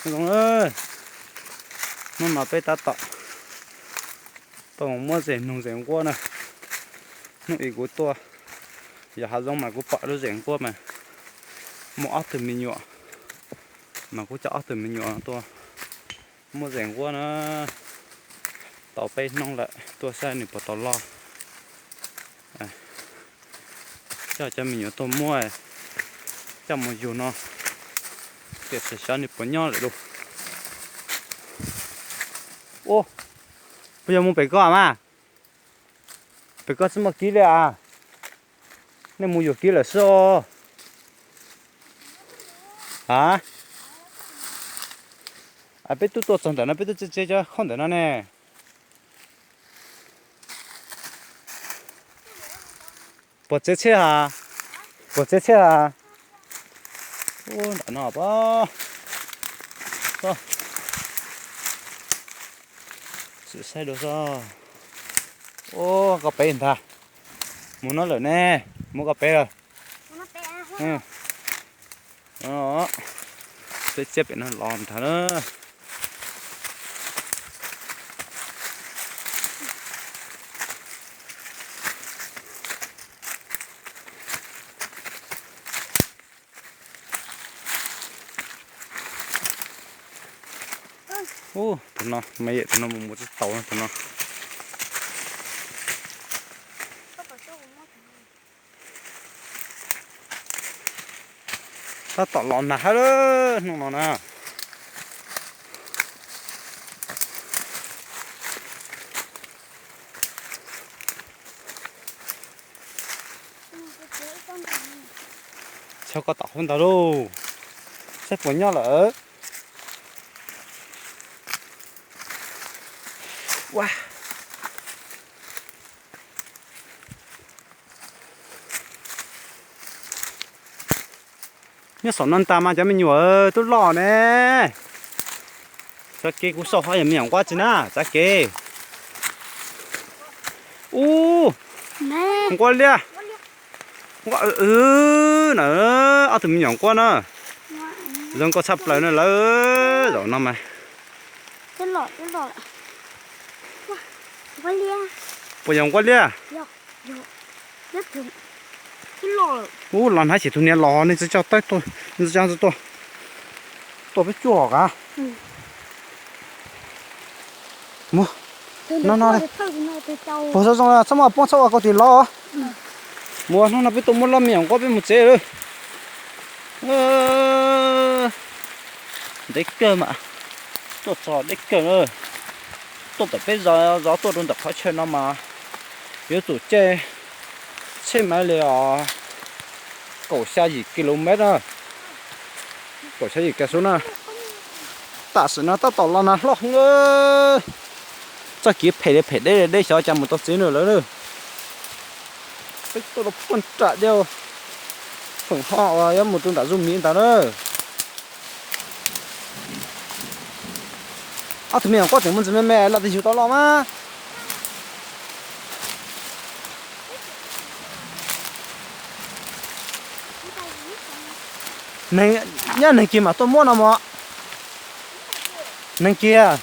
Zoo, hnub no peb tab tom tuaj mus muab zes noog zes nquab na. Hnub ib kuv tuaj yos hav zoov mas kuv pom lub zes nquab mas muaj ob tug me nyuam, mas kuv coj ob tug me nyuam tuaj muab zes nquab na. Tau peb hnub lawm, tuaj saib nws puas tau loj. Coj cov me nyuam tuaj muab, coj mus yug no, tiam sis xyov nws puas nyob lawm lauj. Ub, puas yog mus pem koj mas? Pem koj tsis muaj kib li as? Nej mus yuam kib lawm xwb os. A, peb twb tuaj txog ntawm no, peb twb txiav txiav cov khaub ntawm no ne. Puas txiav tshiab ha? Puas txiav tshiab ha? Ub, nram no pab. Txhob, sim saib dua xwb. Ub, koj pem ntag. Mus no lawm ne, mus koj pem lawm. Peb txiab pem no los ntag na. Ub, tus no mas yam tus no mus mus tsis tau no tus no. Tab tom los nag hab hnub no na. Txhob koj tom hauv ntawd lauj, saib puas nyob lawm. Nyob saum no ntag mas cov me nyuam twb loj ne. Txav kev kuv xauj ho yog me nyuam nquab tsi na, txav kev. Ub, nquab liab. Nquab na, ob tug me nyuam nquab na. Zoo nkauj tshaj plaws na lawv, zaum no mas. Puas yog nquab liab? Ub, los hnav ces tus niag los nej tsis coj tawb tuaj, nej tsis coj tuaj, tuaj peb cuaj kav. Mus, no no, puag zoo zoo txhob muaj poob txhob ua kau tim los. Mus hnub no peb tuaj muab loj me nyuam nquab peb mus tsev lawm. Ntev kawg mas, tuaj txog deb kawg na. Tuaj tom peb zos zov tuaj rau ntawm qhov chaw no mas yuav tsum caij tsheb maiv li os kaum xya yim kilomev na, kaum xya yim km na. Tam sim no tab tom los nag hlob heev, txoj kev phem li phem deb deb xyov cas mus tau txiv nws lawm na. Peb tuaj rau puag nram dej, pheem ho uas yuav mus rau nram zos miv ntag na. Ob tug me nyuam nquab tseem muaj ntsis me me los twb yug tau loj mas. Nyob neeg kiag mam tuaj muab no mog. Neeg kiag.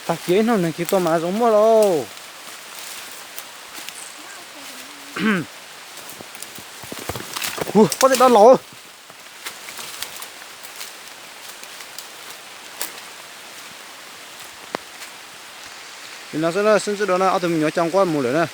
Tag kis ib hnub neeg kiag tuaj mas zoo muab lauj. Hu, pob zeb dab laug. Li no xwb na, sib ntsib dua na, ob tug me nyuam coj nquab mus lawm na.